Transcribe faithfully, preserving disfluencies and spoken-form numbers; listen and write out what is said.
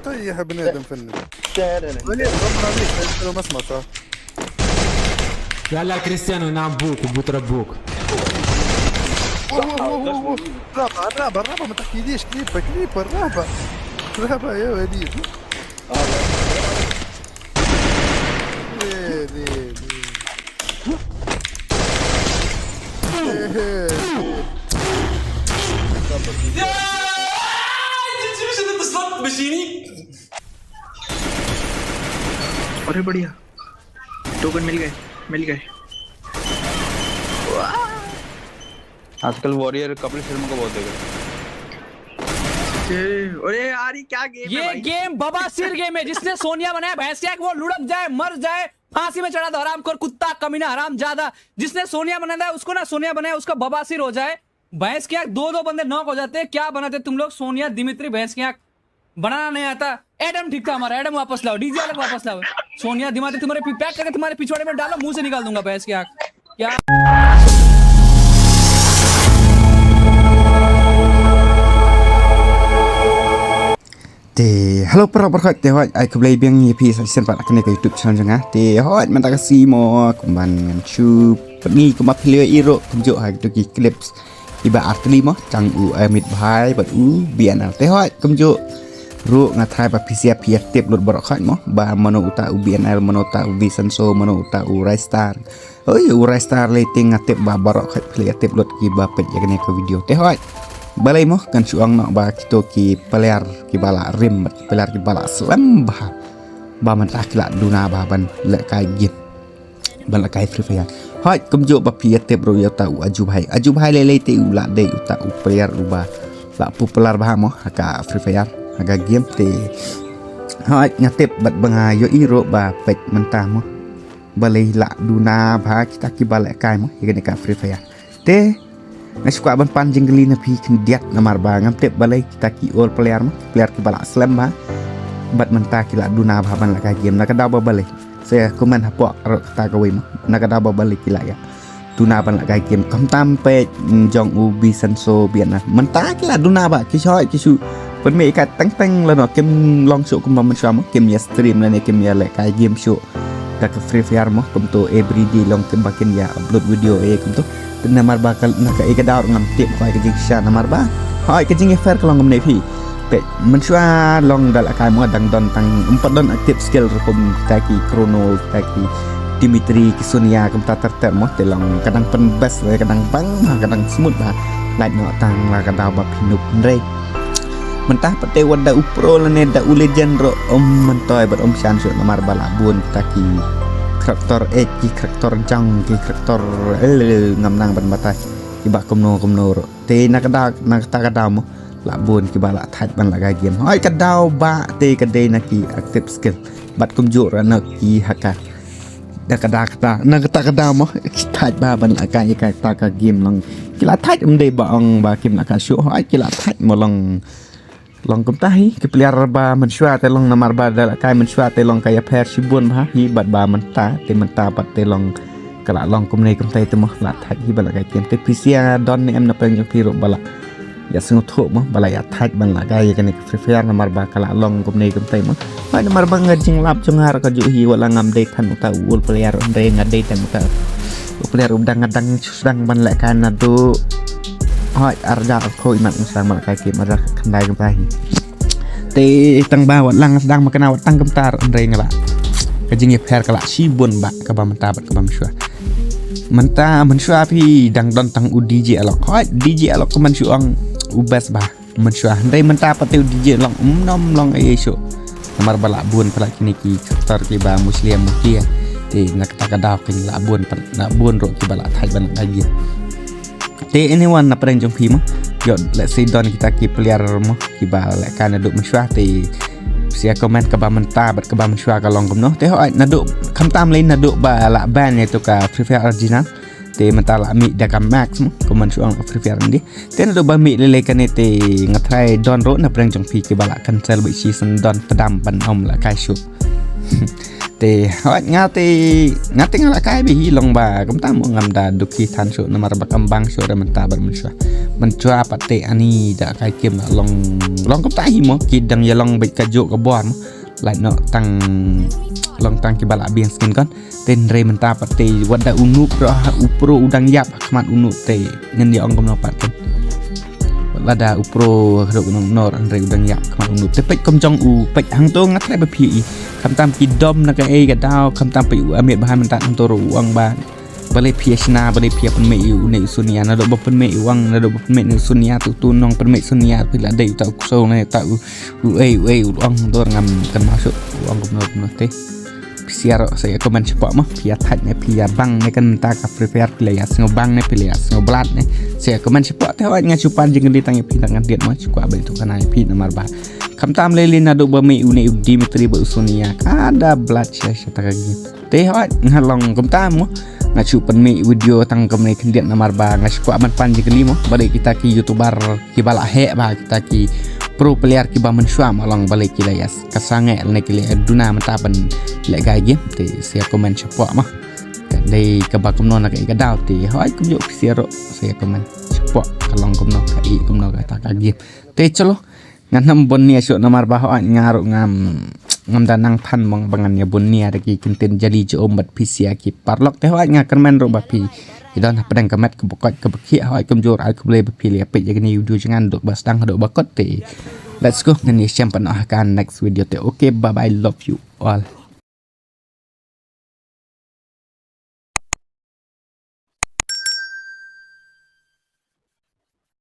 طيح بني ادم فني. وليد، عمر عليك، أنت لو مسمع، صح؟ يلا كريستيانو، نعم بوك وبوت ربوك. أوه، أوه، أوه، أوه. الرابع، الرابع، الرابع، ما تحكيليش، كليبة، كليبة، الرابع. الرابع يا وليد. يا ليل. يا، أنت مش هتتصل بشيني؟ अरे बढ़िया, टोकन मिल गए, मिल गए। आजकल वॉरियर कपिल शर्मा को बहुत देख रहे हैं। अरे यार, ये क्या गेम है ये भाई? गेम बवासीर गेम है। जिसने सोनिया बनाया भैंस के आंख, वो लुढ़क जाए, मर जाए, फांसी में चढ़ा दो हरामखोर, कुत्ता, कमीना, हरामजादा। जिसने सोनिया बनाया उसको ना, सोनिया बनाया उसका बवासीर हो जाए। भैंस की आंख, दो दो बंदे नॉक हो जाते हैं। क्या बनाते तुम लोग, सोनिया, दिमित्री, भैंस की आंख? बनाना नहीं आता। एडम ठीक था हमारा, एडम वापस लाओ, डीजे वाले को वापस लाओ। सोनिया, दिमाग तुम्हारे पी-, पैक करके तुम्हारे पिछवाड़े में डालो, मुंह से निकाल दूंगा भैंस की आंख। क्या? Te hello para para, te hoi ai khublei biang ïa phi sa shisien pat ha kane ka YouTube channel jong nga. Te hoi mynta ka sngi mo kumban ngan shu pyni kumba phi la ïohi ruh kumjuh ha kito ki clips kiba artylli mo, tang u Amit Bhai bad u B N L. Te hoi kumjuh ruh nga tharai ba phi sa ïa tip lut baroh khoit mo ba mano uta u B N L, mano uta u Vincenzo, mano uta u Ristar. Oi, u Ristar lei te nga tip ba baroh khoit phi la ïa tip lut kiba peit ïa kane ka video. Te hoi, balei mo kan shu ong noh ba kito ki player kiba la rim bad ki player kiba la slem bha, ba mynta ki la duna bha ban lehkai game, ban lehkai Free Fire. Hoi, kumjuh ba phi ïa tip ruh ïa uta u Aju Bhai. Aju Bhai lei lei te u la dei uta u player uba la popular bha mo ha ka Free Fire, ha ka game. Te hoi, nga tip bad ba nga ïohi ruh ba peit mynta mo, balei la duna bha kita kiba lehkai mo ïa kane ka Free Fire. Te nga shu kwah ban pan jingkylli na phi khyndiat namar ba ngam tip balei kita ki old player mo, ki player kiba la slem bha, bad mynta ki la duna bha ban lehkai game. Na ka daw ba balei? Sa comment hapoh ruh kata kawei mo, na ka daw ba balei ki la ïa duna ban lehkai game. Khamtam peit, mm, jong u Vincenzo, B N L. Mynta ki la duna bha, ki shu, ki shu pynmih ïa ka teng teng lano, kim long shuh kumba mynshuwa mo, kim ïa stream lane kim ïa lehkai game shuh da ka Free Fire mo, kumto everyday long kumba kin ïa upload video eh kumto. Te namar ba ka, na ka, eh, ka daw ngam tip ko ai ka jingshisha namar ba, hoi, ka jingïapher ka long kumne phi. Peit, mynshuwa long da lehkai mo dang don tang, ym pat don active skill ruh kum kita ki Chrono, kita ki Dimitri, ki Sonya, kumta ter ter mo, te long ka dang pynbest, ka dang bang, ha, ka dang smooth bha. Lait noh tang la ka daw ba phi noob hynrei mynta pat te wat da u pro lane da u legend ruh ym myntoi bad ym shan shuh namar ba la bun kita ki character, eh, ki character jong, ki character, eh, ngam nang ban batai kiba kumno kumno ruh. Te na ka daw, na kata ka daw mo la bun kiba la thait ban lehkai game. Hoi, ka daw ba te ka dei na ki active skill. Bad kumjuh ruh na ki hacker. Da ka daw kata, na kata ka daw mo ki thait bha ban lehkai ïa kata ka game long. Ki la thait, ym dei ba ong ba kim lehkai shuh. Hoi, ki la thait mo long. Long kumta hi, ki player ba mynshuwa te long namar ba da lehkai mynshuwa te long ka ïapher shibun bha hi bad ba mynta, te mynta pat te long ka la long kumne kumta hi te mo, la thait hi ba lehkai game. Te phi sa ïa don ne em na pdeng jong phi ruh ba la ïa sngewthuh mo, ba la ïa thait ban lehkai ïa kane ka Free Fire namar ba ka la long kumne kumta hi mo. Hoi, namar ba nga jinglap jong nga ruh kajuh hi, wat la ngam dei than uta u old player, hynrei nga dei than uta u player uba dang, nga dang sdang ban lehkai naduh, hoi, ar hajar arphew imat nga sdang ban lehkai game, ar hajar khyndai kumta hi. Te tang ba wat la nga sdang ma kane wat tang kumta ruh hynrei nga la, ka jingïapher ka la shibun bha kaba mynta bad kaba mynshuwa. Mynta mynshuwa phi dang don tang u DJ Alok. Hoi, DJ Alok kumban shu ong u best bha mynshuwa. Hynrei mynta pat te u DJ Alok ym nym long ei ei shuh. Namar ba la bun palat kine ki character kiba Muslim Mutia. Te na kata ka daw kin la bun pat, la bun ruh kiba la thait ban lehkai game. Te anyone na pdeng jong phi mo, ïoh, let's say don kita ki player mo kiba lehkai naduh mynshuwa, te sa ïa comment kaba mynta bad kaba mynshuwa ka long kumno. Te hoi, naduh, khamtam lei naduh ba la ban ïa tu ka Free Fire original. Te mynta la mih da ka Max mo, kumban shu ong ka Free Fire ngi. Te naduh ba mih lei lei kane te nga tharai don ruh na pdeng jong phi kiba la cancel bad shisien don tdam ban ym lehkai shuh. Te hoi, nga te, nga te nga lehkai bha hi long ba kumta mo, ngam da dukhi than shuh namar ba kam bang shuh re mynta bad mynshuwa. Mynta pat te ani da ka game da long long kumta hi mo, ki dang ïa long bad ka jok ka bor mo. Lait noh tang long tang kiba la biang skin kon. Te hynrei mynta pat te wat da u noob ruh ha u pro u dang ïap ha khmat u noob te ngin ïa ong kumno pat te. Wat la da u pro ruh u nong nor hynrei u dang ïap ha khmat u noob te peit kum jong u peit hangto nga trai ba phi i. Khamtam ki dom na ka ei ka daw khamtam peit u Amir Bahan mynta hangto ruh u ong ba. Balei phi ïa shna balei phi ïa pynmih ïa u ne u Sonia naduh ba pynmih ïa u ong naduh ba pynmih ne u Sonia tu tu nong pynmih Sonia phi la dei uta u kso ne uta u u ei u ei u ong dor ngam kynmaw shuh u ong kumno kumno te. Phi sia ruh sa ïa comment shapoh mo phi ïa thait ne phi ïa bang ne kan mynta ka Free Fire phi la ïa sngew bang ne phi la ïa sngew blad ne. Sa ïa comment shapoh te hooid nga shu pan jingkylli tang ïa phi tang kan diet mo shu kwah ba ïa tu kana ïa phi namar ba. Khamtam lei lei naduh ba mih u ne u Dimitri ba u Sonia ka da blad sha sha ta ka game. Te hooid nga long kumta mo. Nga shu pynmih video tang kumne khyndiat namar ba nga shu kwah ban pan jingkylli mo. Balei kita ki YouTuber kiba la heh ba kita ki pro player kiba mynshuwa mo long balei ki la ïa ka sangeh lane ki la ïa duna mynta ban leh ka game te sa ïa comment shapoh mo. Ka dei kaba kumno na ka i ka daw te hooid kumjuh phi sia ruh sa ïa comment shapoh ka long kumno ka i kumno kata ka game. Te chalo. Ngan ym bun nia shuh namar ba hooid nga ruh ngam ngam da nang than mong ba ngan ïa bun nia da ki kyntien jali jong bad phi sia ki paralok te hooid nga kyrmen ruh ba phi i don hapdeng ka met kaba koit kaba khiah hooid kumjuh ai khublei ba phi la ïa peit ïa kane ka video jong nga naduh ba sdang haduh ba kut te. Let's go ngan ïa shem pat noh ha ka next video te okay bye bye love you all.